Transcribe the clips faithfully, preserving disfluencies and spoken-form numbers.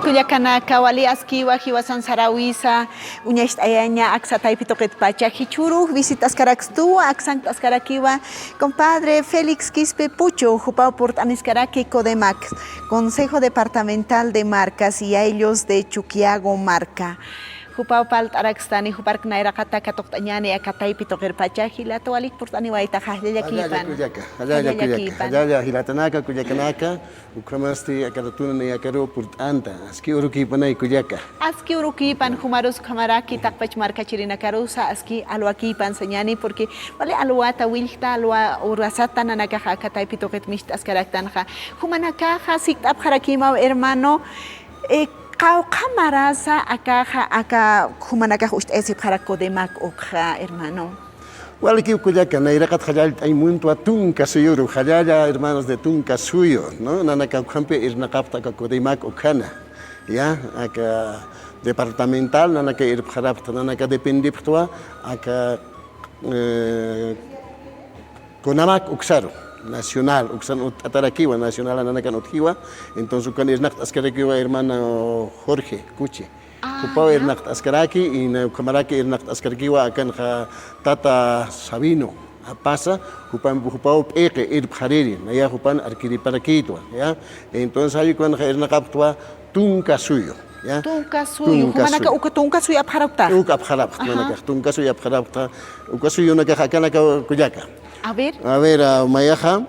Kullakanaka, wali askiwa jiwasan saräwisa uñacht'ayaña aksa taypi tuqitpacha. Jichhürux visitaskarakstu, aksankt'askarakiwa compadre Félix Quispe Pucho, jupaw purt'aniskaraki CODEMAC, Consejo Departamental de Marcas y Ayllos de Chuquiago Marca. Jupaw parlt'arakistani, jupark nayraqata katuqt'añäni aka taypi tuqirpacha. Jilata, walik purt'aniwaytaxa, jallalla. Jallalla kullaka, jallalla kullaka, jallalla jilatanaka, kullakanaka. Ukhamasti aka ratuna nayakaru purt'anta, aski urukïpanay kullaka. Aski urukïpan, jumarus ukhamaraki taqpach markachirinakarusa aski alwakïpan sañäni, porque wali alwata, willkta alwa urasata nanakaxa aka taypi tuqit micht'askaraktanxa. Jumanakaxa sikt'apxarakïmaw, hermano, eh, qawqha marasa akaxa, aka jumanakax ucht'ayasipxarak CODEMAC ukxa, hermano. Walikiw kullaka, nayraqat jallallt'añ muntwa tunka suyuru, jallalla hermanos de Tunka Suyu, ¿no? Nanaka ukhampi irnaqapxta aka CODEMAC ukhana, ya, aka departamental nanaka irpxarapxta, nanaka dependipxtwa aka, eh, CONAMAC uksaru, nacional uksan utt'atarakiwa, nacional nanakan utjiwa. Entonces ukan irnaqt'askarakiwa hermano Jorge Cuche. Ah, jupaw ya. Irnaqt'askaraki, y na ukhamaraki irnaqt'askarakiwa akanxa tata Sabino Apasa, jupan, jupaw p'iqi irpxariri, naya jupan arkiriparakïtwa, ya. Entonces jay ukanxa irnaqapxtwa Tunka Suyu, ya. Tunka Suyu, jumanaka uka Tunka Suyu apxarapxta. Uka apxarapxta, ajá, nanakax Tunka Suyu apxarapxta, uka suyunakax akanaka kullaka. A ver. A ver, ah, mayaxa,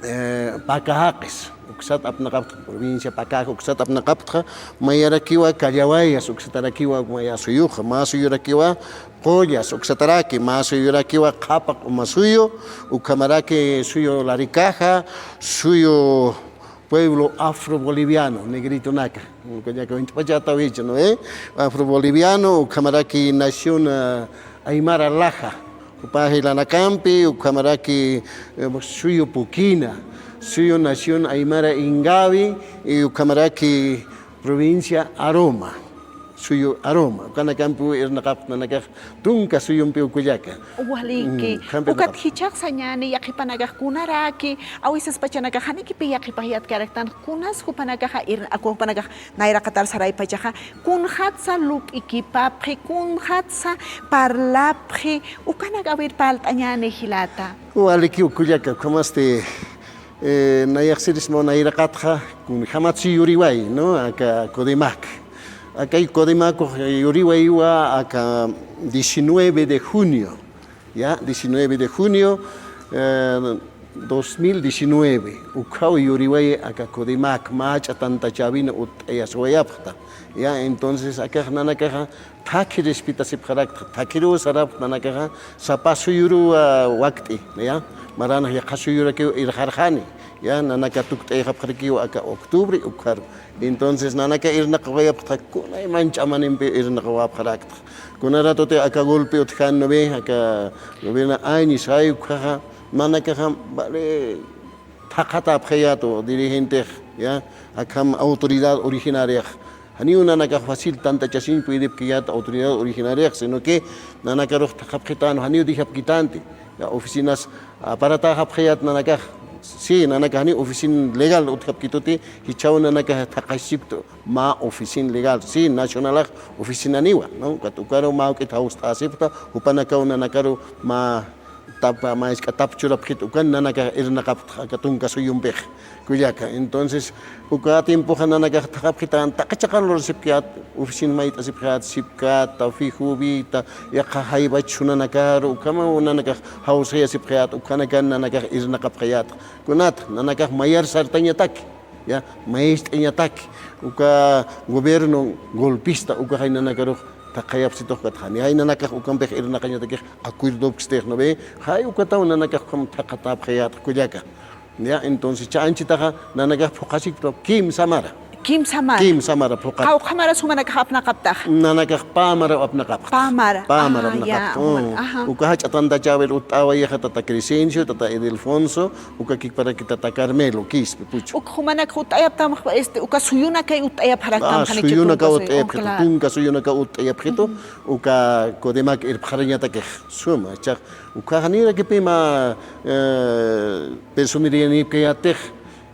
eh, Pacajaques uksat apnaqapxta, provincia Pacaja uksat apnaqapxta, mayarakiwa Callawayas uksatarakiwa maya suyuxa, mä suyurakiwa Qullas uksataraki, mä suyurakiwa Qhapaq Uma Suyu, ukhamaraki suyu Laricaja, suyu pueblo afro-boliviano, negritonaka. Kullaka uñt'pachätawicha, ¿no ve? Afro-boliviano, ukhamaraki nación, ah, aymara laja. Jupa jilanakampi, ukhamaraki, eh, suyu Puquina, suyu nación aymara Ingavi, y ukhamaraki provincia Aroma, suyu Aroma. Ukanakampi irnaqapxta nanakax Tunka Suyumpiw kullaka. Waliki. Mm, ukat jichhax sañäni, yaqhipanakax kunaraki, a veces pachanakax janikipi yaqhipayatkaraktan, kunas jupanakaxa irn-, aku jupanakax nayraqatar saraypachaxa, kunxatsa lup'ikipapxi, kunxatsa parlapxi, ukanak a ver parlt'añäni jilata. Walikiw kullaka, ukhamasti, eh, nayax sirisma nayraqatxa, kunjamatsi yuriway, ¿no? Aka CODEMAC. Akay CODEMAC yuriwaywa aka diecinueve de junio, ya, diecinueve de junio, eh, dos mil diecinueve, ukhaw yuriway aka CODEMAC, mach'a tantachäwina utt'ayasiwayapxta, ya, entonces akax nanakaxa thakhi respetasipxarakta, thakhiruw sarapxta nanakaxa, sapa suyuruw, ah, wakt'i, ya, maranax yaqha suyurakiw irxarxani, ya, nanaka tukt'ayxapxarakiw aka octubre ukharu. Entonces nanaka irnaqawayapxta, kunayman ch'amanimpi irnaqawapxarakta. Kuna ratuti aka golpe utjani, ¿no ve? Aka gobierno Áñez, jay ukhaxa, nanakaxa, vale, thaqhatäpxayätu dirigentex, ya, akham autoridad originariax. Janiw nanakax fácil tantachasiñ puydipkayät autoridad originariax, sino que nanakarux thaqhapxitän, janiw dejapkitänti, ya, oficinas aparatäxapxayät nanakax. Sí, nanakax janiw oficina legal utjapkituti, jichhaw nanakax thaqhasipktu mä oficina legal, sí, nacionalax oficinaniwa, ¿no? Ukat ukaru mä juk'it jawst'asipkta, jupanakaw nanakaru mä tapa, mä jisk'a tap churapxitu, ukan nanakax irnaqapxta aka Tunka Suyumpix, kullaka. Entonces, uka tiempoxa nanakax thaqhapxitän, taqi chiqan lurasipkayät, oficina mayt'asipkayät, SIPCAT, FEJUVI, yaqha jaywach nanakaru, ukhamaw nanakax jawsayasipkayät, ukhanakan nanakax irnaqapxayät. Kunat, nanakax mayar sartañataki, ya, maest'añataki, uka gobierno golpista, ukaxay nanakarux thaqhayapsitux katxani. Jay nanakax ukampix irnaqañatakix acuerdopkistix, ¿no ve? Jay ukataw nanakax ukham thaqhatäpxayät kullaka. Ya, entonces, cha anchitaxa nanakax phuqhasiktu kimsa mara. Kimsa mara. Kimsa mara phuqhat. Qawqha mara jumanakax apnaqaptaxa. Nanakax pä mara apnaqapxta. Pä mara. Pä mara apnaqapxta. Uka jach'a tantachäwir utt'awayixa tata Crescencio, tata Edelfonso, uka kikparaki tata Carmelo Quispe Pucho. Uk jumanakax utt'ayapxtam, este, uka suyunakay utt'ayapxaraktam, ah, janicha suyunaka utt'ayapxitu, tunka suyunaka utt'ayapxitu, uka CODEMAC irpxarañatakix suma, jichhax, uka janirakipï mä, eh, personería nipkayätix,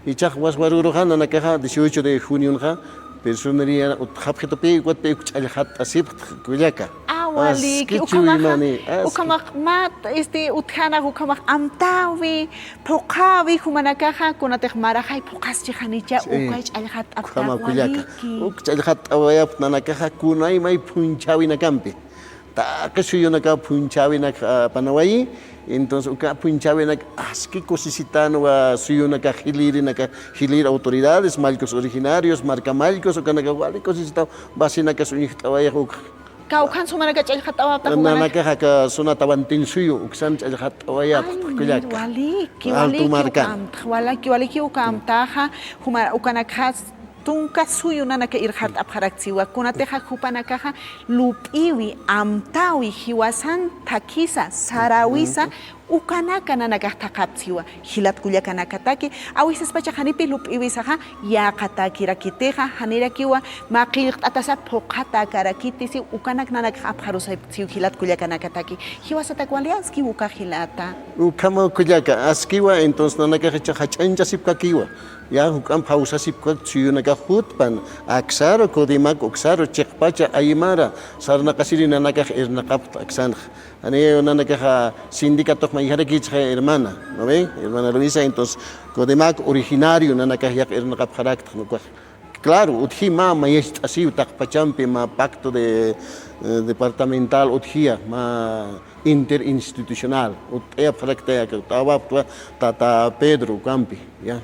jichhax waswaruruxa nanakaxa dieciocho de junionxa Personería utjapxitupi, ukatpi uk ch'allxatt'asipxtx kullaka. Ah, waliki, aski ukhamaxa, chuymani, aski. Ukhamax mä, este, utjanax ukhamax amtäwi, phuqhäwi, jumanakaxa, kunatix maraxay phuqhaschi janicha, sí, ukay ch'allxatt'apxta, ukhama kullaka, waliki. Uk ch'allxatt'awayapxta nanakaxa, kunay may phunchhäwinakampi. Taqi suyunakaw phunchhäwinak, ah, apanawayi. Entonces, uka phunchhäwinak aski kusisitanwa suyunakax, jilïrinakax, jilïr autoridades, mallkus originarios, marka mallkus, ukanakax wali kusisitanwa, vasinakas uñjt'awayax uk. Kawkhan sumanaka ch'allxatt'awapxta jumanaka. Nanakax aka zona Tawantinsuyu, uksan ch'allxatt'awayapxta kullaka. Ay, waliki, alto waliki markan. Ukamtx, walaki, waliki ukamtaxa, juma-, ukanakxa tunka suyu nanaka irxart'apxaraktsiwa, kunatixa jupanakaxa lup'iwi, amtäwi, jiwasan thakisa, saräwisa, ujú, ukanaka nanakax thaqhaptsiwa, jilat kullakanakataki, a veces pacha janipï lup'iwisaxa, yäqatakirakitixa, janirakiwa, mä qillqt'atasa phuqhatäkarakitisi, ukanak nanakax apxarusipksiw jilat kullakanakataki, jiwasatak wali askiw ukax jilata. Ukhamaw kullaka, askiwa, entonces nanakax jichha jach'añchasipkakiwa. Ya, juk'amp jawsasipkak suyunakax jutpan, aksaru, CODEMAC uksaru, chiqpacha, aymara, sarnaqasiri nanakax irnaqapxta aksanxa. Janiw nanakaxa sindicatox mayjarakïchixay hermana, ¿no ve? Hermana Luisa, entonces, CODEMAC originario nanakax yaqha irnaqapxarakta, ¿no? Claro, utji mä mayacht'asiw taqpachampi, mä pacto de, eh, departamental utjiya, mä interinstitucional, utt'ayapxaraktaya, utt'awapxtwa tata Pedro ukampi, ya,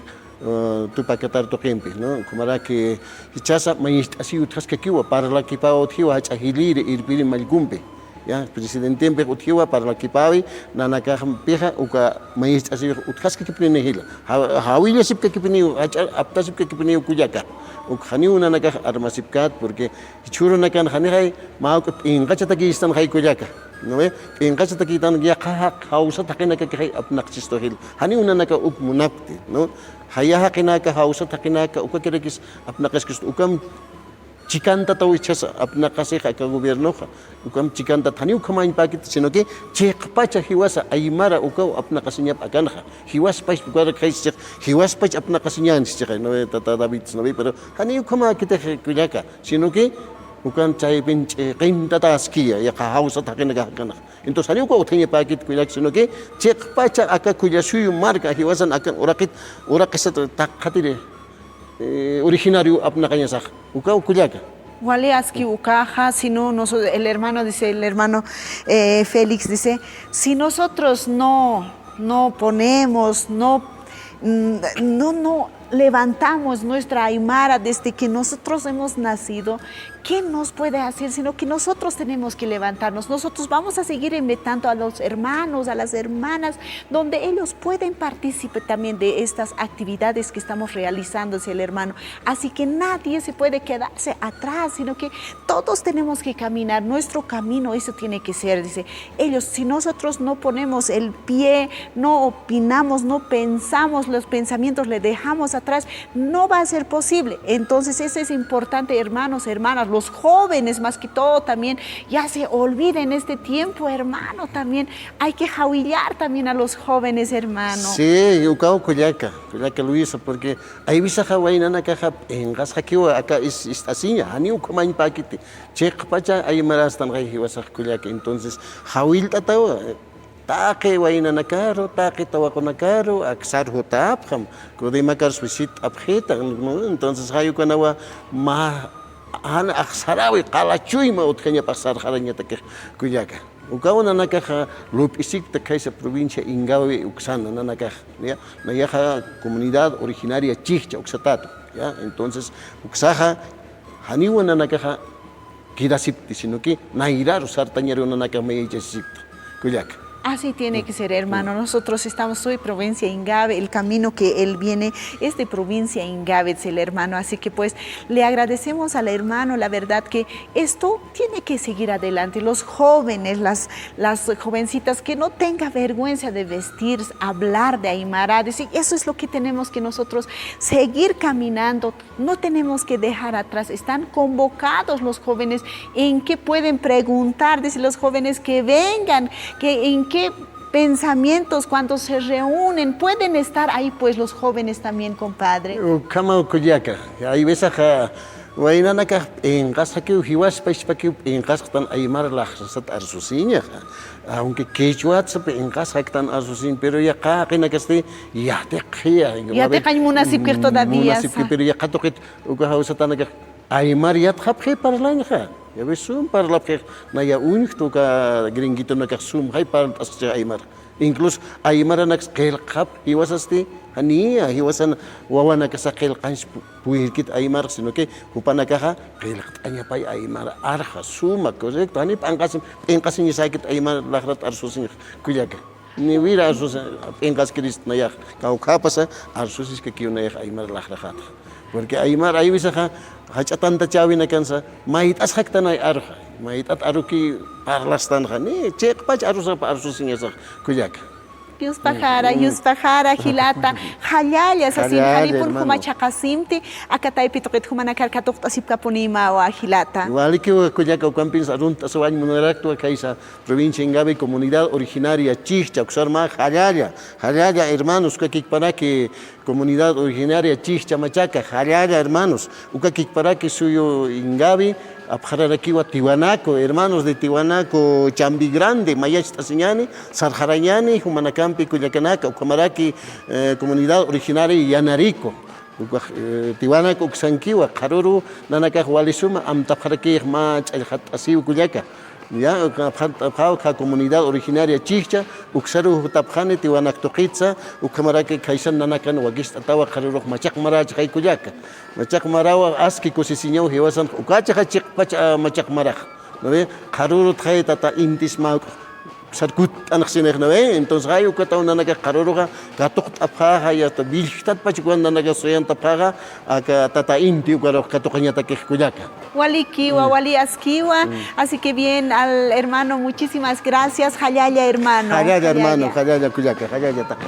eh, Tupac Katara tuqimpi, ¿no? Ukhamaraki jichhasa mayacht'asiw utjaskakiwa, parlakipaw utjiwa jach'a jilïri irpiri mallkumpi, ya, presidentempix utjiwa, parlakipawi, nanakaxpixa uka mayacht'asiwix utjaskakipini jila. Ja-, jawillasipkakipiniw, jach'a aptasipkakipiniw kullaka. Uk janiw nanakax armasipkät, porque jichhürunakan janixay mä juk'a p'inqachatakïstanxay kullaka, ¿no ve? P'inqachatakïtan yaqha jaq-, jawsat jaqinakakixay apnaqchistu jila. Janiw nanaka uk munapkti, ¿no? Jaya jaqinaka, jawsat jaqinaka, ukakirakis apnaqaskistu, ukham chikantataw jichhasa apnaqasix aka gobiernoxa. Ukham chikantat janiw ukhamañpäkit, sino que chiqpacha jiwasa aymara ukaw apnaqasiñap akanxa. Jiwaspach ukarakxay sichix, jiwaspach apnaqasiñän sichixay, ¿no ve? Tata David, ¿no ve? Pero janiw ukhamäkitix kullaka, sino que ukan chaypin ch'iqintatäskiya, yaqha jawsat jaqinakax akanxa. Entonces, janiw ukaw utjañapäkit kullaka, sino que chiqpacha aka kullasuyu marka jiwasan akan uraqit, uraqisat taqphatiri, eh, originario apnaqañasax. Ukaw kullaka. Wali aski ukaxa, sino noso-, el hermano dice, el hermano, eh, Félix dice, si nosotros no, no ponemos, no, mm, no, no levantamos nuestra aymara desde que nosotros hemos nacido, ¿qué nos puede hacer? Sino que nosotros tenemos que levantarnos. Nosotros vamos a seguir invitando a los hermanos, a las hermanas, donde ellos pueden participar también de estas actividades que estamos realizando, dice el hermano. Así que nadie se puede quedarse atrás, sino que todos tenemos que caminar nuestro camino, eso tiene que ser, dice. Ellos, si nosotros no ponemos el pie, no opinamos, no pensamos, los pensamientos le dejamos atrás, no va a ser posible. Entonces, eso es importante, hermanos, hermanas, los jóvenes más que todo también, ya se olviden este tiempo, hermano, también hay que jawillar también a los jóvenes, hermano. Sí, ukaw kullaka, kullaka Luisa, porque aywisaxa waynanakaxa p'inqasxakiwa aka is-, ist'asiña, janiw ukhamañpäkiti. Chiqpacha aymarastan jiwasax kullaka. Entonces, jawillt'atawa, taqi waynanakaru, taqi tawaqunakaru, aksar jutapxam, CODEMACar suisitt'apxita, ¿no? Entonces, jay ukanawa mä jan axsaräwi, qala chuyma utjañapax sarxarañatakix kullaka. Ukaw nanakaxa lup'isikta khaysa provincia Ingavi uksana nanakax, ya, nayaxa comunidad originaria chijcha uksatätu, ya. Entonces, uksaxa janiw nanakaxa quedasipkti, sino que nayraru sartañaru nanakax mayaychasisipkta, kullaka. Así tiene que ser, hermano. Nosotros estamos hoy provincia Ingavi, el camino que él viene es de provincia Ingavi, es el hermano. Así que, pues, le agradecemos al hermano, la verdad que esto tiene que seguir adelante. Los jóvenes, las, las jovencitas, que no tenga vergüenza de vestir, hablar de aymara, decir, eso es lo que tenemos que nosotros seguir caminando. No tenemos que dejar atrás, están convocados los jóvenes, en qué pueden preguntar, dice, los jóvenes que vengan, que en qué pensamientos cuando se reúnen, pueden estar ahí, pues, los jóvenes también, compadre. Ukhamaw kullaka, aywisaxa Waynanakax p'inqasxakiw, jiwaspa jichhpakiw p'inqasxtan aymar laxrasat arsusiñaxa. Aunque quechuatsa p'inqasxaktan arsusiñ, pero yaqha jaqinakasti yatiqxiya. Yatiqañ munasipkix todavía. Munasipki, pero yaqha tuqit uka jawsatanakax aymar yatxapxi parlañxa. Ya ves, sum parlapxix, naya uñjta uka gringuitonakax sumxay parlt'askchix aymar. Incluso aymaranaks qillqxapxi jiwasasti, janiya, jiwasan wawanakasa qillqañs pu-, puyirkit aymar, sino que jupanakaxa qillqt'añapay aymar arxa, suma, correcto, jani p'anqasin, p'inqasiñasäkit aymar laxrat arsusiñx kullaka. Ni wira arsusa, p'inqaskirist nayax, kawkhapasa arsusiskakiw nayax aymar laxraxatxa. Porque aymar aywisaxa, jach'a tantachäwinakansa, mayt'asxaktanay aruxa, mayt'at aruki parlastanxa, ni chiqpach arusapa arsusiñasax kullaka. Yuspaxara, yuspaxara, jilata, jallalla sasin, janipun juma chhaqasimti, aka taypi tuqit jumanakar katuqt'asipkapunimawa, jilata. Walikiw kullaka, ukampins arunt'asawañ munaraktwa khaysa provincia Ingavi, comunidad originaria Chijcha, uksarma jallalla, jallalla hermanos, uka kikparaki comunidad originaria Chijcha Machaca, jallalla hermanos, uka kikparaki suyu Ingavi, apxararakiwa Tiwanaku, hermanos de Tiwanaku, Chambi Grande, mayacht'asiñani, sarxarañani, jumanakampi kullakanaka, ukhamaraki, eh, comunidad originaria Yanariku, ukax, eh, Tiwanaku uksankiwa, qharüru nanakax wali suma amtapxarakix mä ch'allxatt'asiw kullaka. Ya, uka, uka, uka comunidad originaria Chijcha, uksaruw jutapxani Tiwanak tuqitsa, ukhamaraki khaysan nanakan wakicht'atawa, qharürux machaq marächixay kullaka. Machaq marawa aski kusisiñaw jiwasan, ukachaxa chiqpach, ah, machaq marax. ¿No ve? Qharürutxay tata intis mä uksar kutt'anxsinix, ¿no ve? Entonces, jay ukataw nanakax qharüruxa katuqt'apxäxa, y hasta willjtatpach ukan nanakax suyantapxäxa, aka tata inti ukarux katuqañatakix kullaka. Walikiwa, wali askiwa. Así que bien, al hermano, muchísimas gracias. Jallalla, hermano. Jallalla, hermano, jallalla kullaka, jallalla taqi.